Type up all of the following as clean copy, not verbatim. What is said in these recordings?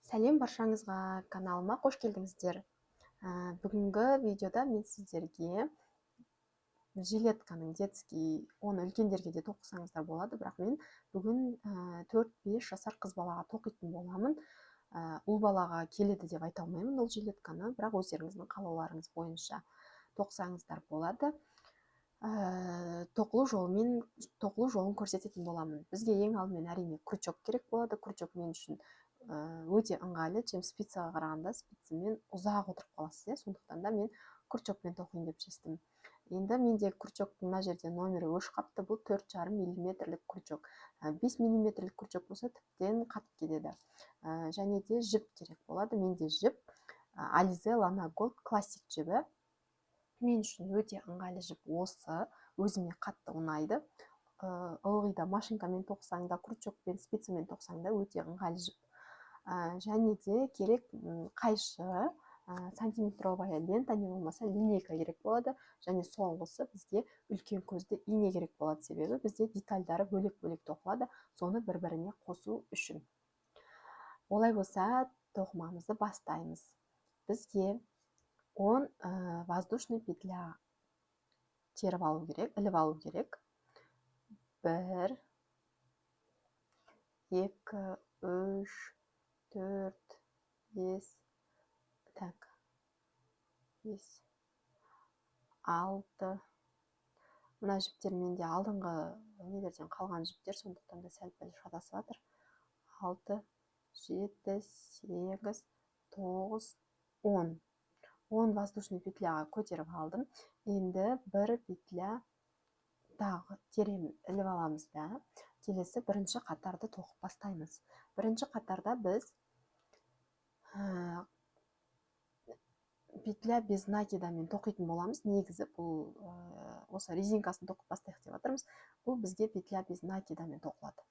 Сәлем баршаңызға, каналыма қош келдіңіздер. Бүгінгі видеода мен сіздерге жилетканың детский, оны үлкендерге де тоқысаңыздар болады, бірақ мен бүгін 4-5 жасар қыз балаға тоқитын боламын. Ұл балаға келеді деп айта алмаймын ол жилетканы, бірақ өздеріңіздің қалауларыңыз бойынша тоқысаңыздар болады. Тоқылу жолын көрсететін боламын. Бізге ең алдымен әрине крючок керек болады. Крючок мен үшін өте ыңғайлы, чем спицаға қарағанда спицамен ұзақ отырып қаласыз, иә? Сондықтан да мен крючокпен тоқиын деп шештім. Енді менде крючоктың мына жерде номері өшіп қапты. Бұл төрт жарым миллиметрлік крючок. 5 миллиметрлік крючок болса тіптен қатып кетеді. Және де жіп керек болады. Менде жіп Alize Lana Gold Classic жібі. Мен үшін өте ыңғайлы жіп осы, өзіме қатты ұнайды. Ылғи да машинкамен тоқысаң да, крючокпен, спицамен тоқысаң да өте ыңғайлы жіп. Және де керек, қайшы, сантиметровая лента, не болмаса линейка керек болады. Және соңғысы бізге үлкен көзді ине керек болады, себебі бізде детальдары бөлек-бөлек тоқылады, соны бір-біріне қосу үшін. Олай болса, тоқымамызды бастаймыз. Бізге 10 воздушный петля теріп алу керек, іліп алу керек. 1, 2, 3, 4, 5, так, 5, 6. Мына жіптер менде алдыңғы нелерден қалған жіптер, сондықтан да сәл-пәл шатасып жатыр. 6, 7, 8, 9, 10. 10 воздушный петляға көтеріп алдым. Енді бір петля тағы теремін, іліп аламыз да, келесі бірінші қатарды тоқып бастаймыз. Бірінші қатарда біз петля без накидамен тоқитын боламыз. Негізі бұл осы резинкасын тоқып бастайық деп жатырмыз. Бұл бізге петля без накидамен тоқылады.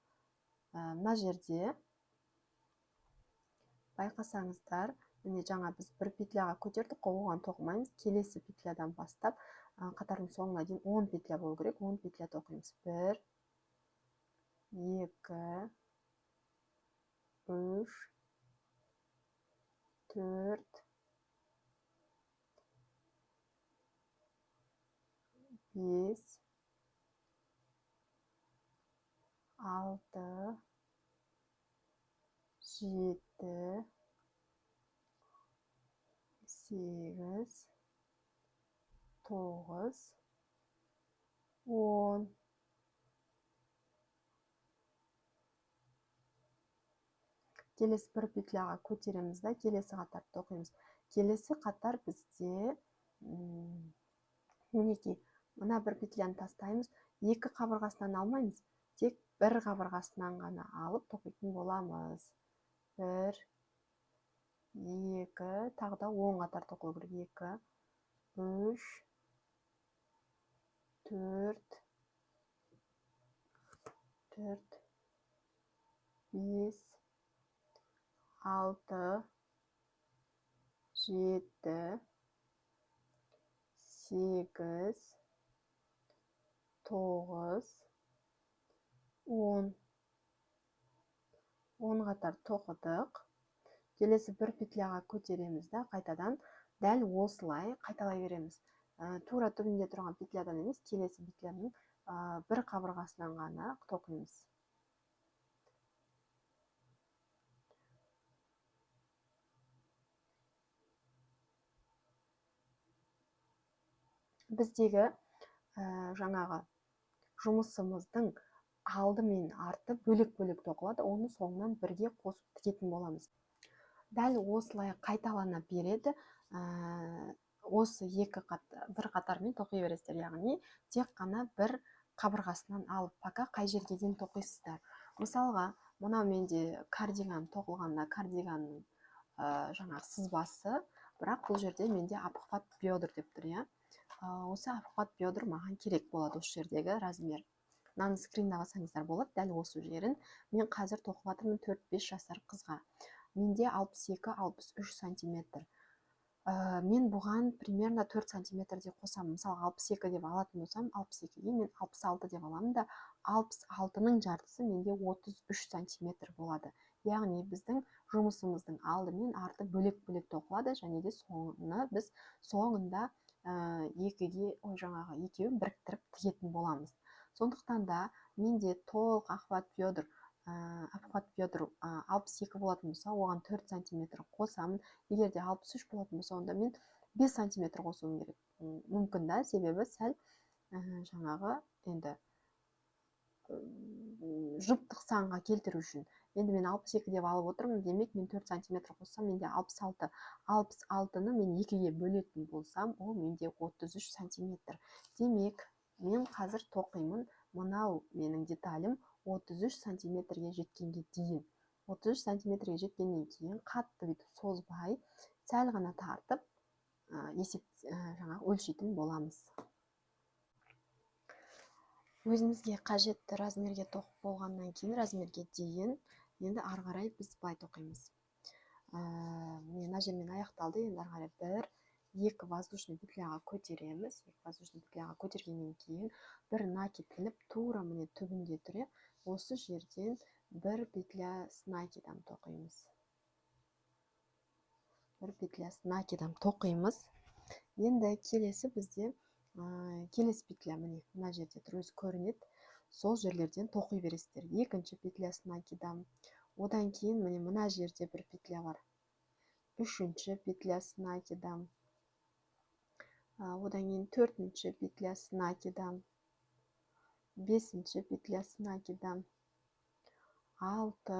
Мына жерде байқасаңыздар, міне жаңа біз бір петляға көтердік қой, оған тоқымаймыз. Келесі петлядан бастап, қатардың соңына дейін 10 петля болу керек. 10 петля тоқимыз. 1, 2, 3, 4, 5, 6, 7, 8, 9, 10. Келесі бір петляға көтереміз да, келесі қатарды тоқимыз. Келесі қатар бізде, мінекей, мына бір петляны тастаймыз, екі қабырғасынан алмаймыз, тек бір қабырғасынан ғана алып тоқитын боламыз. 1, 2, тағы да 10 қатар тоқылу керек. 2, 3, 4, 4, 5, 6, 7, 8, 9, 10. 10 қатар тоқыдық. Келесі бір петляға көтереміз да, қайтадан дәл осылай қайталай береміз. Тура түбінде тұрған петлядан емес, келесі петляның, бір қабырғасынан ғана тоқимыз. Біздегі, жаңағы жұмысымыздың алды мен арты бөлек-бөлек тоқылады, оны соңынан бірге қосып тігетін боламыз. Дәл осылай қайталана береді. Осы екі бір қатармен тоқи бересіздер, яғни тек қана бір қабырғасынан алып, пока қай жерге дейін тоқисыздар. Мысалға, мынау менде кардиган тоқылғанда кардиганның, жаңағы сызбасы, бірақ бұл жерде менде обхват бедр деп тұр, иә. Осы обхват бедр маған керек болады, осы жердегі размер. Мынаны скриндап алсаңыздар болады, дәл осы жерін мен қазір тоқып жатырмын 4-5 жасар қызға. Менде алпыс екі, алпыс үш сантиметр. Мен бұған примерно 4 сантиметрдей қосамын. Мысалы, алпыс екі деп алатын болсам, алпыс екіге мен алпыс алты деп аламын да, алпыс алтының жартысы менде отыз үш сантиметр болады. Яғни біздің жұмысымыздың алды мен арты бөлек-бөлек тоқылады, және де соны біз соңында екіге, ой, жаңағы екеуін біріктіріп тігетін боламыз. Сондықтан да менде толық охват бедр, обхват бедр 62 болатын болса, оған 4 сантиметр қосамын. Егер де 63 болатын болса, онда мен 5 сантиметр қосуым керек. Мүмкін да, себебі сәл жаңағы енді жұптық санға келтіру үшін. Енді мен 62 деп алып отырмын, демек мен 4 сантиметр қоссам, менде 66. 66-ны мен екіге бөлетін болсам, ол менде 33 сантиметр. Демек, мен қазір тоқимын, мынау менің деталім 33 сантиметрге жеткенге дейін. 33 сантиметрге жеткеннен кейін қатты бүйтіп созбай, сәл ғана тартып, есеп, жаңағы өлшейтін боламыз. Өзімізге қажетті размерге тоқып болғаннан кейін, размерге дейін, енді ары қарай біз былай тоқимыз. Міне, мына жермен аяқталды. Енді ары қарай бір, екі воздушный петляға көтереміз. Екі воздушный петляға көтергеннен кейін бір накид іліп, тура міне түбінде тұр, иә, осы жерден бір петля с накидом тоқимыз. Бір петля с накидом тоқимыз. Енді келесі бізде, келесі петля міне мына жерде тұр, өзі көрінеді. Сол жерлерден тоқи бересіздер. Екінші петля с накидом. Одан кейін міне мына жерде бір петля бар. Үшінші петля с накидом. Одан кейін төртінші петля с накидом. Бесінші петля с накидом. 6.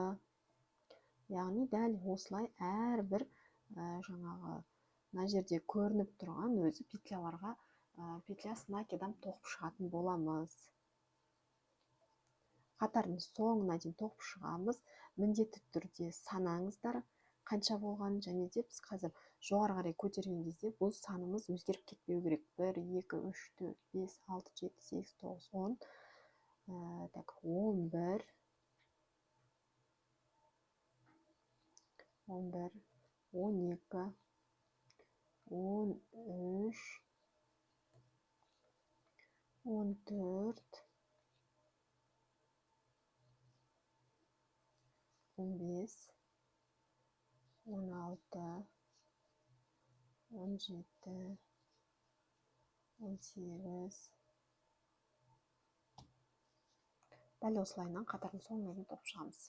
Яғни дәл осылай әрбір, жаңағы мына жерде көрініп тұрған өзі петляларға, петля с накидом тоқып шығатын боламыз. Қатардың соңына дейін тоқып шығамыз. Міндетті түрде санаңыздар қанша болғанын, және де біз қазір жоғары қарай көтерген кезде бұл санымыз өзгеріп кетпеу керек. 1, 2, 3, 4, 5, 6, 7, 8, 9, 10, так, 11, 11, 12, 13, 14, 15, 16, 17, 18. Дәл осылайынан қатардың соңына дейін тоқып шығамыз.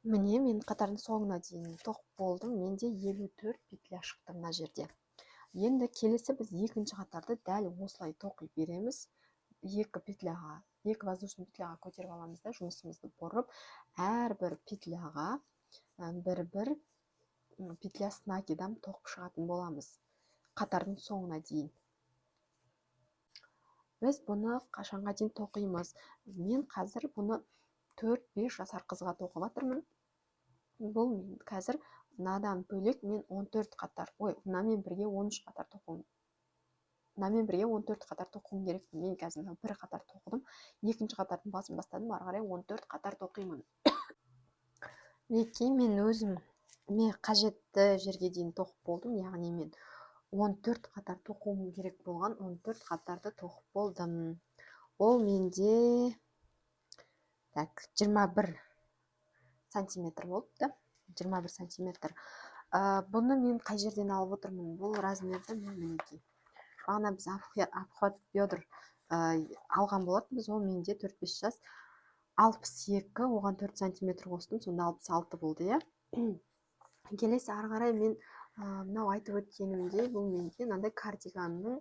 Міне, мен қатардың соңына дейін тоқып болдым. Менде 54 петля шықты мына жерде. Енді келесі біз екінші қатарды дәл осылай тоқи береміз. Екі петляға, екі воздушный петляға көтеріп аламыз да, жұмысымызды бұрып, әрбір петляға бір-бір петля с накидом тоқып шығатын боламыз қатардың соңына дейін. Біз бұны қашанға дейін тоқимыз? Мен қазір бұны 4-5 жасар қызға тоқып жатырмын. Бұл мен қазір мынадан бөлек мен 14 қатар, ой, мынамен бірге 13 қатар тоқуым. Мынамен бірге 14 қатар тоқуым керек. Мен қазір мына бір қатар тоқыдым, екінші қатардың басын бастадым, ары қарай 14 қатар тоқимын. Мінекей, мен өзім мен қажетті жерге дейін тоқып болдым, яғни мен 14 қатар тоқуым керек болған, 14 қатарды тоқып болдым. Ол менде так 21 сантиметр болыпты. 21 сантиметр. Бұны мен қай жерден алып отырмын? Бұл размерді мен мінекей. Бағана біз обхват бедр алған болатынбыз, ол менде 4-5 жас. 62, оған 4 сантиметр қостым, сонда 66 болды, иә. Келесі ары қарай мен, мынау айтып өткенімдей, бұл менде мынандай кардиганның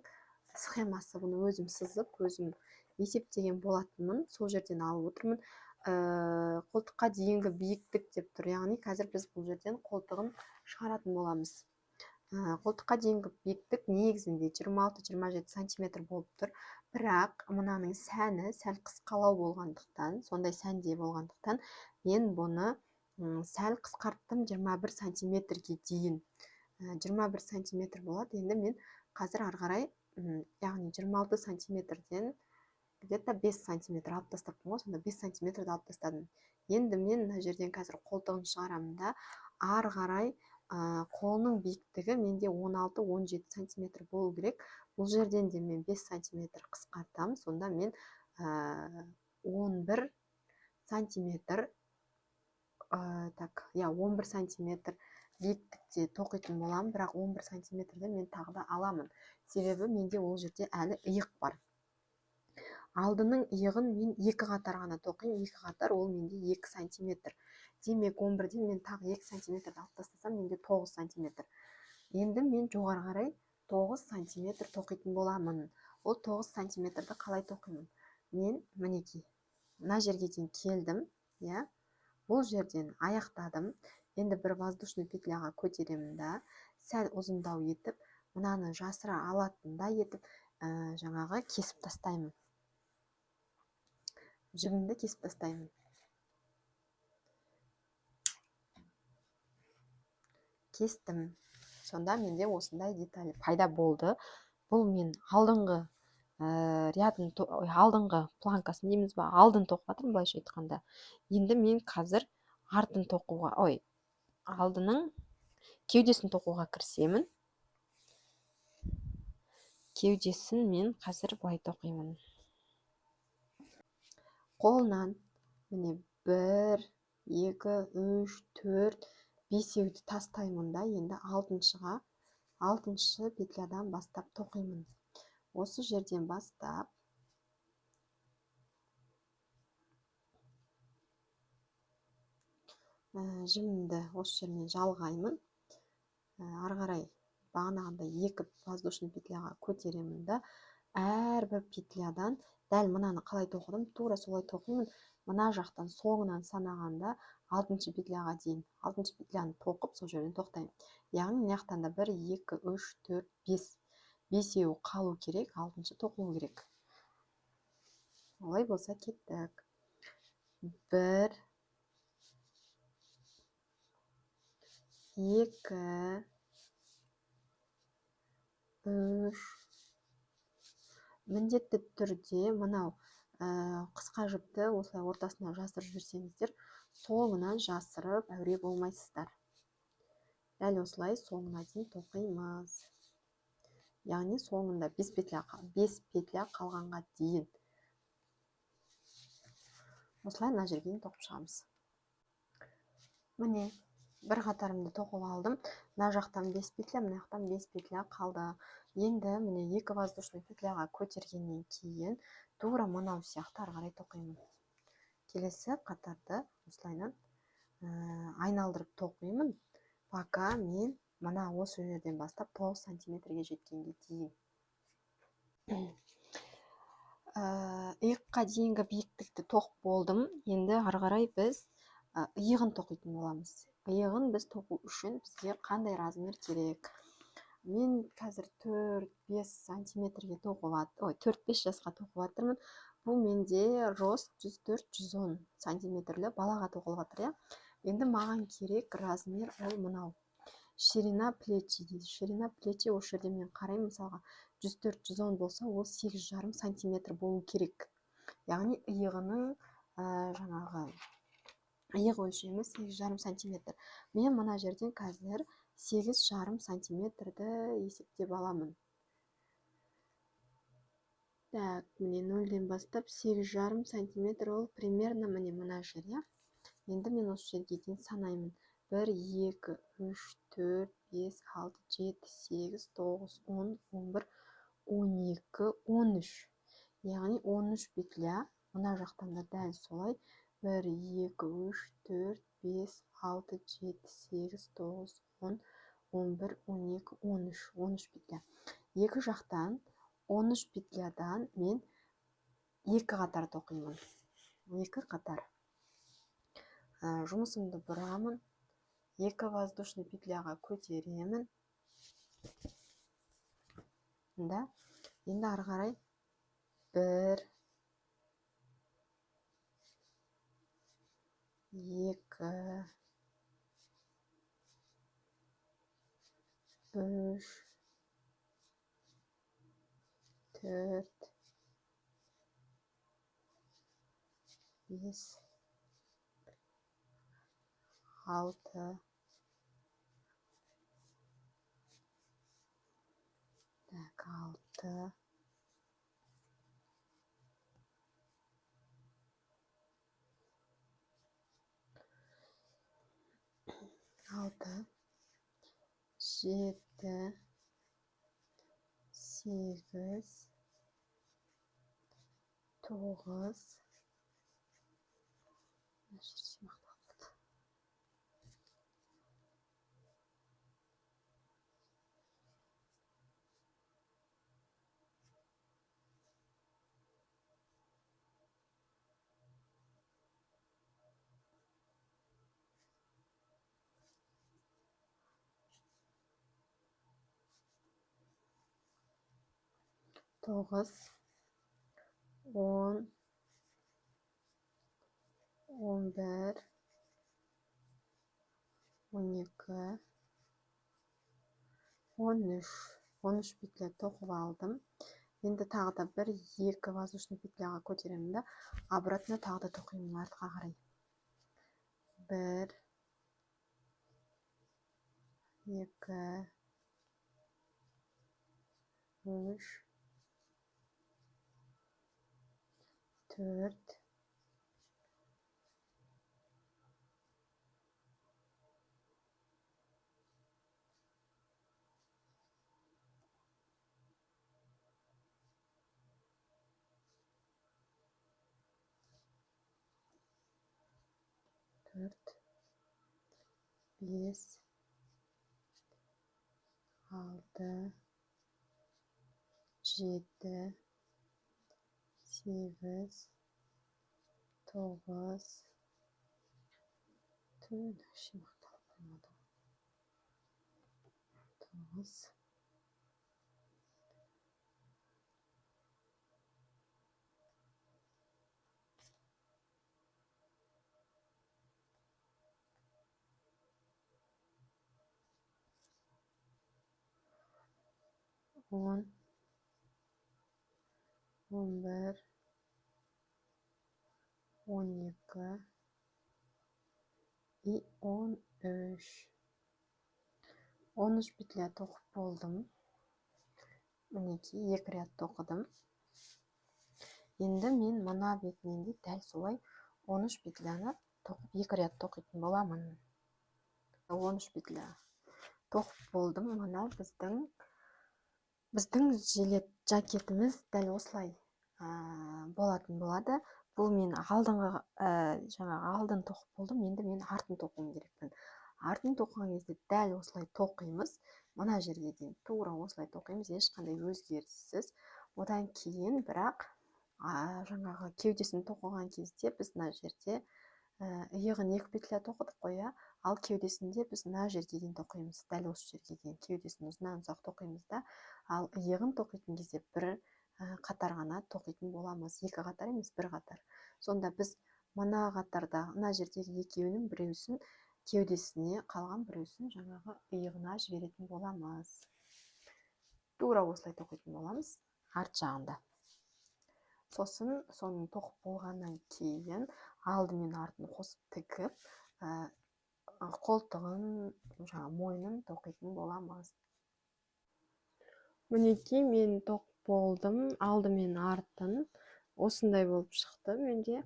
схемасы, бұны өзім сызып, өзім есептеген болатынмын, сол жерден алып отырмын. Қолтыққа дейінгі биіктік деп тұр, яғни қазір біз бұл жерден қолтығын шығаратын боламыз. Қолтыққа дейінгі биіктік негізінде жиырма алты-жиырма жеті сантиметр болып тұр, бірақ мынаның сәні сәл қысқалау болғандықтан, сондай сәнде болғандықтан мен бұны, сәл қысқарттым 21 сантиметрге дейін. 21 сантиметр болады. Енді мен қазір ары қарай, яғни 26 сантиметрден где-то 5 сантиметр алып тастаппын ғой, сонда 5 сантиметрді алып тастадым. Енді мен мына жерден қазір қолтығын шығарамын да, ары қарай, қолының биіктігі менде он алты-он жеті сантиметр болу керек. Бұл жерден де мен 5 сантиметр қысқартамын, сонда мен, 11 сантиметр, Так, иә, 11 сантиметр биіктікте тоқитын боламын, бірақ 11 сантиметрді мен тағы да аламын. Себебі менде ол жерде әлі иық бар. Алдының иығын мен 2 қатар ғана тоқимын, 2 қатар ол менде 2 сантиметр. Демек 11-ден мен тағы 2 сантиметрді алып тастасам, менде 9 сантиметр. Енді мен жоғары қарай 9 сантиметр тоқитын боламын. Ол 9 сантиметрді қалай тоқимын? Мен мінекей мына жерге дейін келдім, иә? Бұл жерден аяқтадым. Енді бір воздушный петляға көтеремін да, сәл ұзындау етіп, мынаны жасыра алатындай етіп, жаңағы кесіп тастаймын. Жібімді кесіп тастаймын. Кестім. Сонда менде осындай деталь пайда болды. Бұл мен алдыңғы рядын, алдыңғы планкасын дейміз ба, алдын тоқып жатырмын былайша айтқанда. Енді мен қазір артын тоқуға, ой, алдының кеудесін тоқуға кірісемін. Кеудесін мен қазір былай тоқимын. Қолынан міне 1, 2, 3, 4, 5-еуді тастаймын да, енді алтыншы петлядан бастап тоқимын. Осы жерден бастап жібімді осы жермен жалғаймын. Ары қарай бағанағындай 2 воздушный петляға көтеремін да, әрбір петлядан дәл мынаны қалай тоқыдым, тура солай тоқимын. Мына жақтан соңынан санағанда алтыншы петляға дейін, алтыншы петляны тоқып, сол жерден тоқтаймын. Яғни мына жақтан да 1, 2, 3, 4, 5. Бесеуі қалу керек, алтыншы тоқылу керек. Олай болса кеттік. 1, 2, 3. Міндетті түрде мынау қысқа жіпті осылай ортасына жасырып жіберсеңіздер, соңынан жасырып әуре болмайсыздар. Дәл осылай соңына дейін тоқимыз. Яғни соңында 5 петля қалғанға дейін. Осылай мына жерге дейін тоқып шығамыз. Міне бір қатарымды тоқып алдым. Мына жақтан 5 петля, мына жақтан 5 петля қалды. Енді міне 2 воздушный петляға көтергеннен кейін тура мынау сияқты ары қарай тоқимын. Келесі қатарды осылайынан айналдырып тоқимын, пока мен мына осы жерден бастап 9 сантиметрге жеткенге дейін. Иыққа дейінгі биіктікті тоқып болдым. Енді ары қарай біз иығын тоқитын боламыз. Иығын біз тоқу үшін бізге қандай размер керек? Мен қазір 4-5 сантиметрге тоқып ой, 4-5 жасқа тоқып жатырмын. Бұл менде рост 104-110 сантиметрлі балаға тоқылып жатыр, иә. Енді маған керек размер ол мынау. Ширина плечи дейді. Ширина плечи осы жерде мен қараймын, мысалға 104-110 болса, ол 8,5 сантиметр болу керек. Яғни иығының жаңағы иық өлшемі 8,5 сантиметр. Мен мына жерден қазір 8,5 сантиметрді есептеп аламын. Так, міне 0-ден бастап 8,5 сантиметр ол примерно міне мына жер, иә. Енді мен осы жерге дейін санаймын. 1, 2, 3, 4, 5, 6, 7, 8, 9, 10, 11, 12, 13. Яғни 13 петля. Мына жақтан да дәл солай. 1, 2, 3, 4, 5, 6, 7, 8, 9, 10, 11, 12, 13. 13 петля. Екі жақтан 13 петлядан мен 2 қатар тоқимын. 2 қатар. Жұмысымды бұрамын. 2 воздушный петляға көтеремін. Да? Енді ары қарай 1, 2, 3, 4, 5, 6, так, 6, 6, 7, 8, 9, 9, 10, 11, 12, 13, 13 петля тоқып алдым. Енді тағы да бір 2 воздушный петляға көтеремін да, обратно тағы да тоқимын артқа қарай. 1, 2, 3, 4, 4, 5, 6, 7, 8, 9, 9, 10, 11, 12 и 13. 13 петля тоқып болдым. Мінекей 2 ряд тоқыдым. Енді мен мына бетінен де дәл солай 13 петляны тоқып 2 ряд тоқитын боламын. 13 петля тоқып болдым. Мынау біздің жилет жакетіміз дәл осылай болатын болады. Бұл мен алдыңғы жаңағы алдын тоқып болдым, енді мен артын тоқуым керекпін. Артын тоқыған кезде дәл осылай тоқимыз. Мына жерге дейін тура осылай тоқимыз, ешқандай өзгеріссіз. Одан кейін бірақ жаңағы кеудесін тоқыған кезде біз мына жерде иығын 2 петля тоқыдық қой, ал кеудесінде біз мына жерге дейін тоқимыз, дәл осы жерге дейін кеудесін ұзыннан ұзақ тоқимыз да, ал иығын тоқитын кезде бір қатар ғана тоқитын боламыз, 2 қатар емес, 1 қатар. Сонда біз мына қатарда, мына жердегі екеуінің біреусін кеудесіне, қалған біреусін жаңағы иығына жіберетін боламыз. Тура осылай тоқитын боламыз арт жағында. Сосын соның тоқып болғаннан кейін алды мен артын қосып тігіп, қолтығын, жаңа мойнын тоқитын боламыз. Мінекей мен тоқып болдым, алды мен артын осындай болып шықты менде.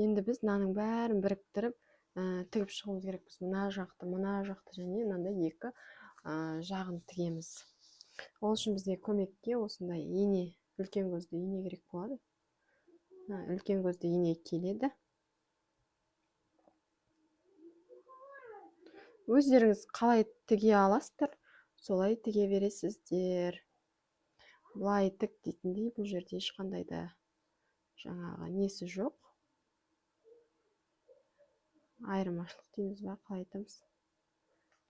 Енді біз мынаның бәрін біріктіріп, тігіп шығуымыз керекпіз. Мына жақты, мына жақты және мынандай 2 жағын тігеміз. Ол үшін бізге көмекке осындай ине, үлкен көзді ине керек болады. Үлкен көзді ине келеді. Өздеріңіз қалай тіге аласыздар, солай тіге бересіздер. Былай тік дейтіндей бұл жерде ешқандай да жаңағы несі жоқ. Айырмашылық дейміз ба, қалай айтамыз?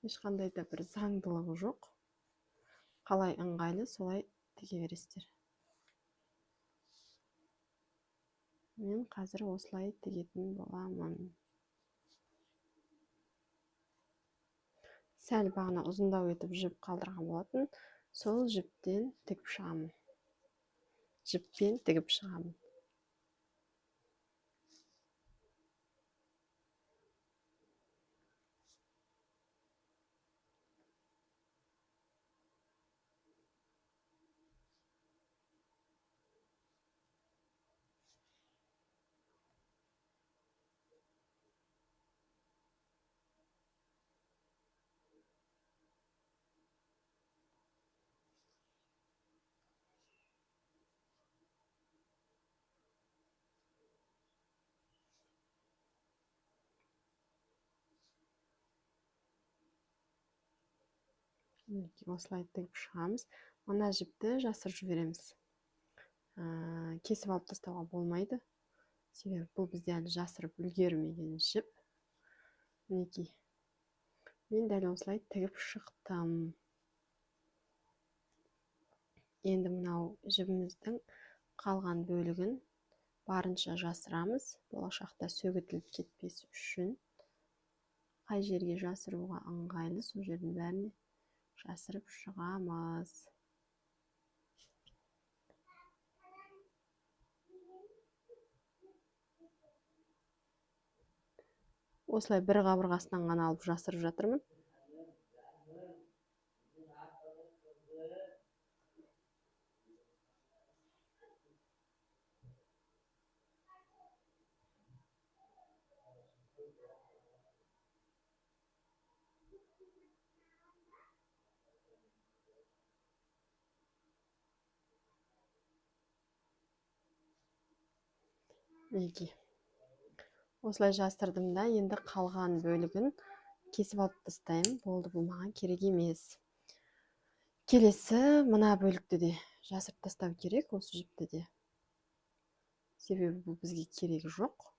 Ешқандай да бір заңдылығы жоқ. Қалай ыңғайлы, солай тіге бересіздер. Мен қазір осылай тігетін боламын. Сәл бағана ұзындау етіп жіп қалдырған болатын, сол жіптен тігіп шығамын. Жіппен тігіп шығамын. Мінекей, осылай тігіп шығамыз. Мына жіпті жасырып жібереміз. Кесіп алып тастауға болмайды. Себебі бұл бізде әлі жасырып үлгермеген жіп. Мінекей. Мен дәл осылай тігіп шықтым. Енді мынау жібіміздің қалған бөлігін барынша жасырамыз. Болашақта сөгітіліп кетпес үшін қай жерге жасыруға ыңғайлы, сол жердің бәріне жасырып шығамыз. Осылай бір қабырғасынан ғана алып жасырып жатырмын. Мінекей. Осылай жасырдым да, енді қалған бөлігін кесіп алып тастаймын. Болды, бұл маған керек емес. Келесі мына бөлікті де жасырып тастау керек, осы жіпті де. Себебі бұл бізге керегі жоқ.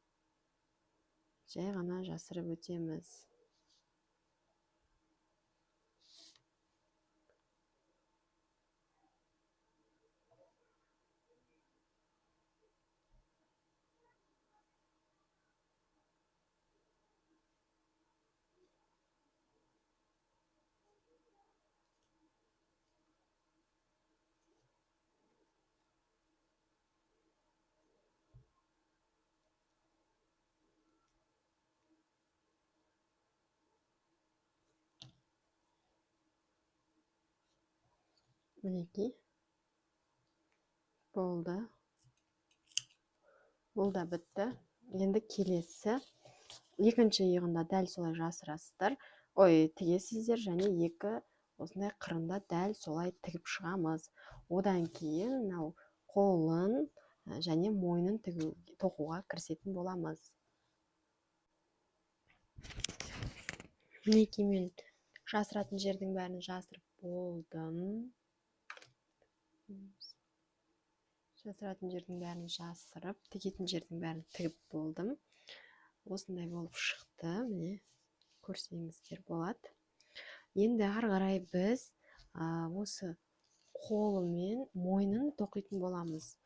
Жай ғана жасырып өтеміз. Мінекей, болды. Бұл да бітті. Енді келесі екінші иығында дәл солай жасырасыздар. Ой, тігесіздер және екі осындай қырында дәл солай тігіп шығамыз. Одан кейін мынау қолын және мойнын тоқуға кірісетін боламыз. Мінекей, мен жасыратын жердің бәрін жасырып болдым. Жасыратын жердің бәрін жасырып, тігетін жердің бәрін тігіп болдым. Осындай болып шықты. Міне, көрсеңіздер болады. Енді ары қарай біз осы қолы мен мойнын тоқитын боламыз.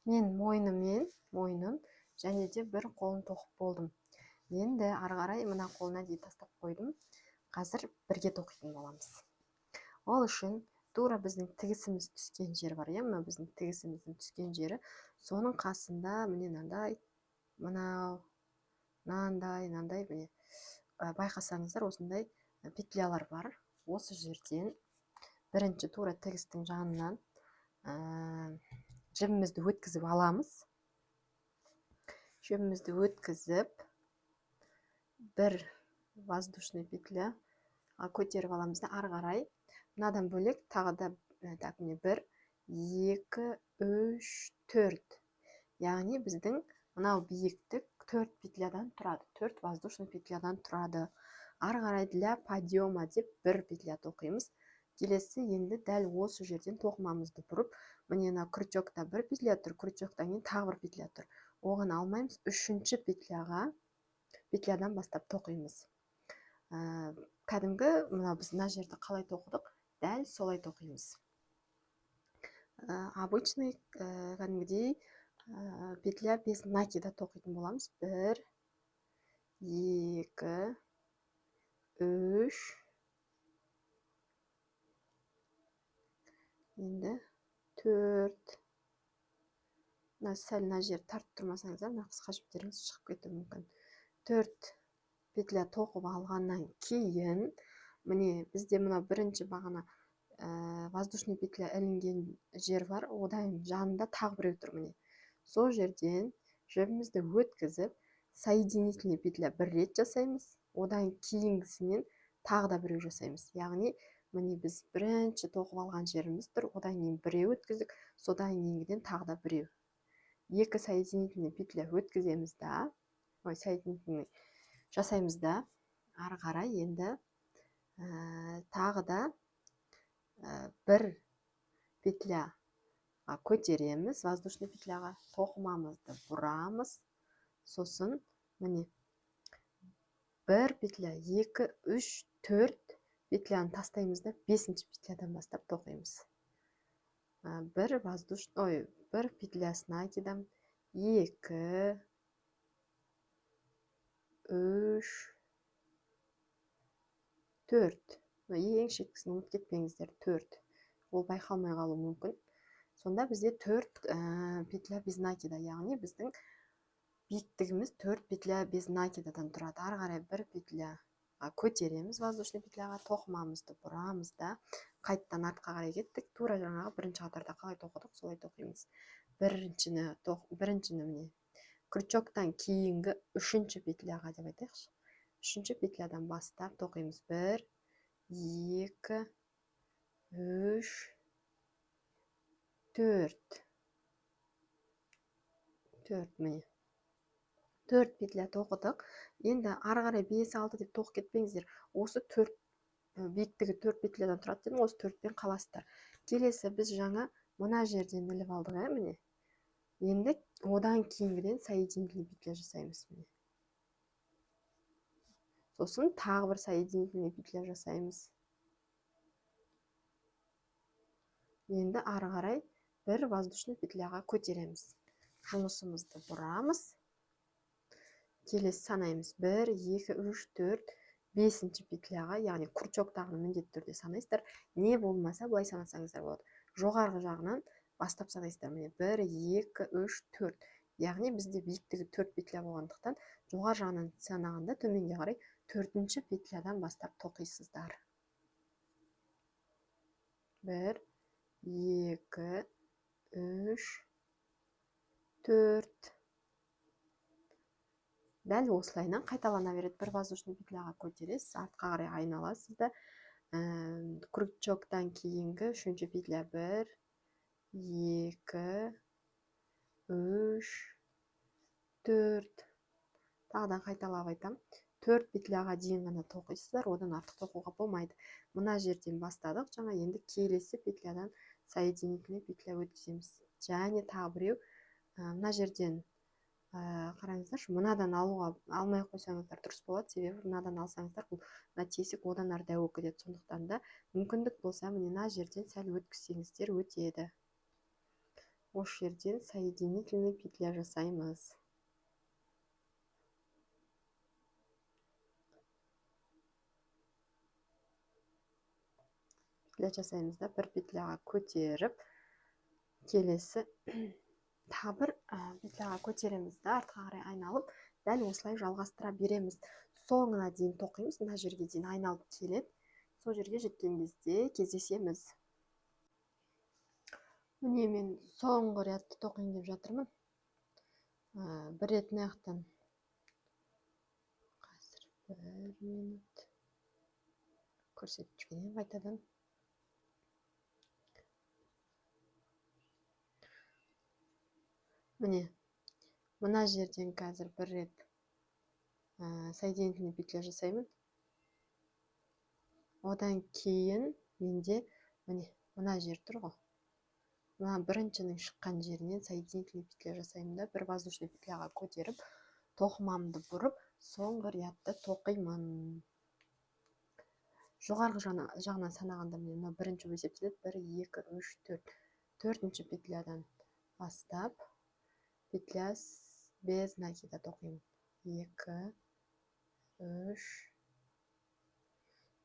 Мен мойнын және де бір қолын тоқып болдым. Енді ары қарай мына қолына дейін тастап қойдым. Қазір бірге тоқитын боламыз. Ол үшін тура біздің тігісіміз түскен жер бар, иә, мына біздің тігісіміздің түскен жері. Соның қасында міне мынандай, мынау, мынандай, мынандай, міне, байқасаңыздар, осындай петлялар бар. Осы жерден бірінші тура тігістің жанынан жібімізді өткізіп аламыз. Жібімізді өткізіп, бір воздушный петля көтеріп аламыз да, ары қарай мынадан бөлек тағы да, так, міне 1, 2, 3, 4. Яғни біздің мынау биіктік 4 петлядан тұрады, 4 воздушный петлядан тұрады. Ары қарай для подъема деп бір петля тоқимыз. Келесі енді дәл осы жерден тоқымамызды бұрып, міне мына крючокта бір петля тұр, крючоктан кейін тағы бір петля тұр. Оған алмаймыз, үшінші петлядан бастап тоқимыз. Кәдімгі мынау біз мына жерді қалай тоқыдық, дәл солай тоқимыз. Обычный, кәдімгідей петля без накида тоқитын боламыз. 1, 2, 3, енді 4. Мына сәл мына жерді тартып тұрмасаңыздар, мына қысқа жіптеріңіз шығып кетуі мүмкін. 4 петля тоқып алғаннан кейін, міне бізде мына бірінші бағана воздушный петля ілінген жер бар, одан жанында тағы біреу тұр, міне. Сол жерден жібімізді өткізіп, соединительный петля бір рет жасаймыз, одан кейінгісінен тағы да біреу жасаймыз. Яғни міне біз бірінші тоқып алған жеріміз тұр, одан кейін біреу өткіздік, содан кейінгіден тағы да біреу. Екі соединительный петля өткіземіз да, ой, соединительный жасаймыз да, ары қарай енді тағы да Бір петляға көтереміз, воздушный петляға, тоқымамызды бұрамыз. Сосын міне 1 петля, 2, 3, 4 петляны тастаймыз да 5-ші петлядан бастап тоқимыз. Бір воздушный, бір петля с накидом, 2, 3, 4. Ең шеткісін ұмытып кетпеңіздер, 4. Ол байқалмай қалуы мүмкін. Сонда бізде 4 петля без накида, яғни біздің биіктігіміз 4 петля без накидадан тұрады. Ары қарай бір петля көтереміз воздушный петляға, тоқымамызды бұрамыз да қайтадан артқа қарай кеттік. Тура жаңағы бірінші қатарда қалай тоқыдық, солай тоқимыз. Біріншіні міне крючоктан кейінгі үшінші петляға деп айтайықшы. Үшінші петлядан бастап тоқимыз. 1, 2, 3, 4. 4 міне. 4 петля тоқыдық. Енді ары қарай 5, 6 деп тоқып кетпеңіздер. Осы 4 биіктігі 4 петлядан тұрады дедім, осы 4-пен қаласыздар. Келесі біз жаңа мына жерден іліп алдық, міне. Енді одан кейінгіден соединительный петля жасаймыз міне. Сосын тағы бір соединительный петля жасаймыз. Енді ары қарай бір воздушный петляға көтереміз. Жұмысымызды бұрамыз. Келесі санаймыз. 1, 2, 3, 4, 5-ші петляға, яғни крючоктағыны міндетті түрде санайсыздар. Не болмаса былай санасаңыздар болады. Жоғарғы жағынан бастап санайсыздар. Міне 1, 2, 3, 4. Яғни бізде биіктігі 4 петля болғандықтан жоғары жағынан санағанда төменге қарай 4-ші петлядан бастап тоқисыздар. 1, 2, 3, 4. Дәл осылайынан қайталана береді. Бір воздушный петляға көтересіз, артқа қарай айналасыз да, крючоктан кейінгі үшінші петля 1, 2, 3, 4. Тағыдан қайталап айтам. 4 петляға дейін ғана тоқисыздар, одан артық тоқуға болмайды. Мына жерден бастадық, жаңа енді келесі петлядан соединительный петля өткіземіз. Және тағы біреу, мына жерден қараңыздаршы, мынадан алуға алмай қойсаңыздар дұрыс болады, себебі мынадан алсаңыздар бұл мына тесік одан ары дәу болып кетеді. Сондықтан да мүмкіндік болса міне мына жерден сәл өткізсеңіздер өтеді. Осы жерден соединительный петля жасаймыз. Петля жасаймыз да бір петляға көтеріп, келесі тағы бір петляға көтереміз да артқа қарай айналып, дәл осылай жалғастыра береміз. Соңына дейін тоқимыз, мына жерге дейін айналып келеді. Сол жерге жеткен кезде кездесеміз. Міне мен соңғы рядты тоқиын деп жатырмын. Бір рет мына жақтан қазір бір минут көрсетіп жіберейін қайтадан. Міне, мына жерден қазір бір рет соединительный петля жасаймын. Одан кейін менде міне мына жер тұр ғой. Мына біріншінің шыққан жерінен соединительный петля жасаймын да бір воздушный петляға көтеріп, тоқымамды бұрып, соңғы рядты тоқимын. Жоғарғы жағынан санағанда міне мына бірінші болып есептеледі. 1, 2, 3, 4. Төртінші петлядан бастап петля без накида тоқимын. 2, 3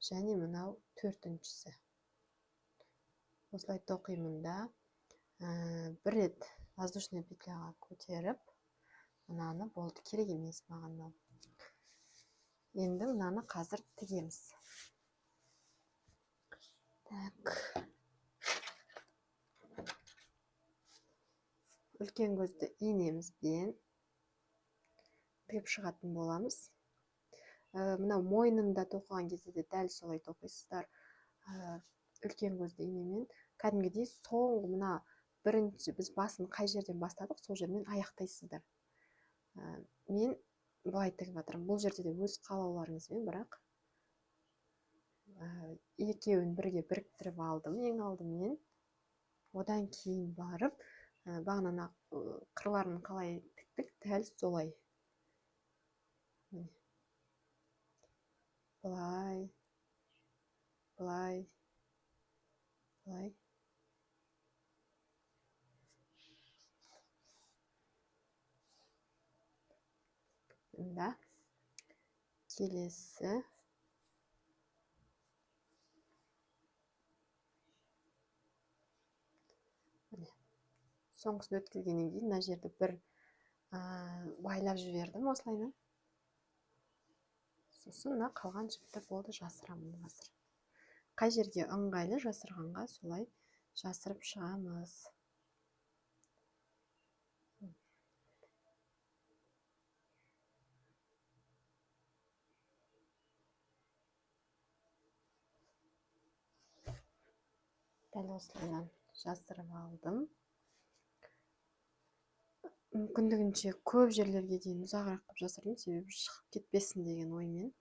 және мынау төртіншісі. Осылай тоқимын да, бір рет воздушный петляға көтеріп, мынаны болды, керек емес маған мынау. Енді мынаны қазір тігеміз. Так. Үлкен көзді инемізбен тігіп шығатын боламыз. Мынау мойнында тоқыған кезде де дәл солай тоқисыздар. Үлкен көзді инемен кәдімгідей соңғы мына бірінші біз басын қай жерден бастадық, сол жермен аяқтайсыздар. Мен былай тігіп жатырмын. Бұл жерде де өз қалауларыңызбен, бірақ Екеуін бірге біріктіріп алдым ең алдымен. Одан кейін барып, бағананы қырларын қалай тіктік, дәл солай. Міне. Былай, былай, былай. Да. Келесі. Міне. Соңғысын өткізгеннен кейін мына жерді бір байлап жібердім осылайынан. Сосын мына қалған жіпті болды жасырамын қазір. Қай жерге ыңғайлы жасырғанға солай жасырып шығамыз. Дәл осылайынан жасырып алдым. Мүмкіндігінше көп жерлерге дейін ұзағырақ қылып жасырдым, себебі шығып кетпесін деген оймен.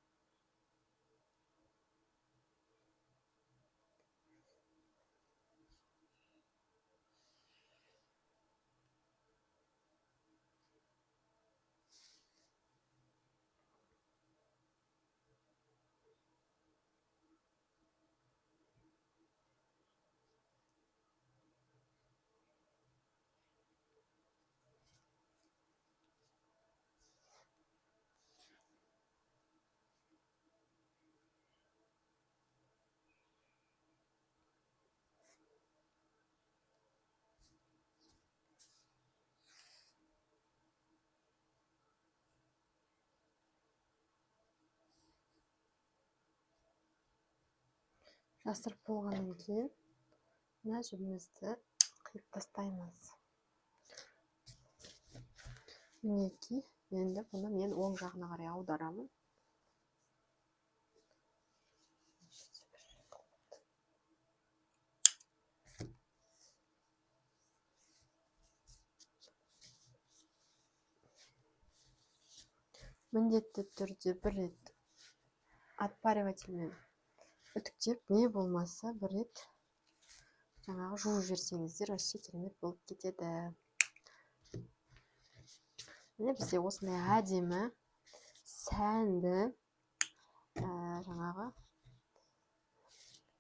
Жасырып болғаннан кейін мына жібімізді қиып тастаймыз. Мінекей, енді бұны мен оң жағына қарай аударамын. Міндетті түрде бір рет отпаривательмен үтіктеп, не болмаса бір рет жаңағы жуып жіберсеңіздер, вообще керемет болып кетеді. Міне бізде осындай әдемі, сәнді, жаңағы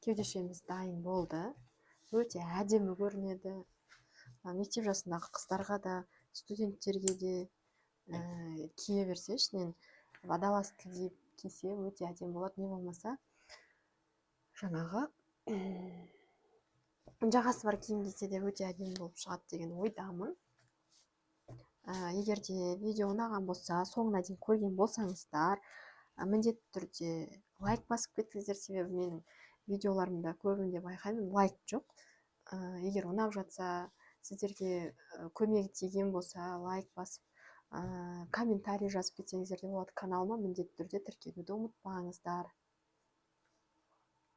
кеудешеміз дайын болды. Өте әдемі көрінеді. Мектеп жасындағы қыздарға да, студенттерге де кие берсе, ішінен водолазка киіп кисе өте әдемі болады. Не болмаса жаңағы жағасы бар киім кисе де өте әдемі болып шығады деген ойдамын. Егер де видео ұнаған болса, соңына дейін көрген болсаңыздар, міндетті түрде лайк басып кетіңіздер, себебі менің видеоларымда көбінде байқаймын, лайк жоқ. Егер ұнап жатса, сіздерге көмегі тиген болса, лайк басып, комментарий жазып кетсеңіздер де болады. Каналыма міндетті түрде тіркелуді ұмытпаңыздар.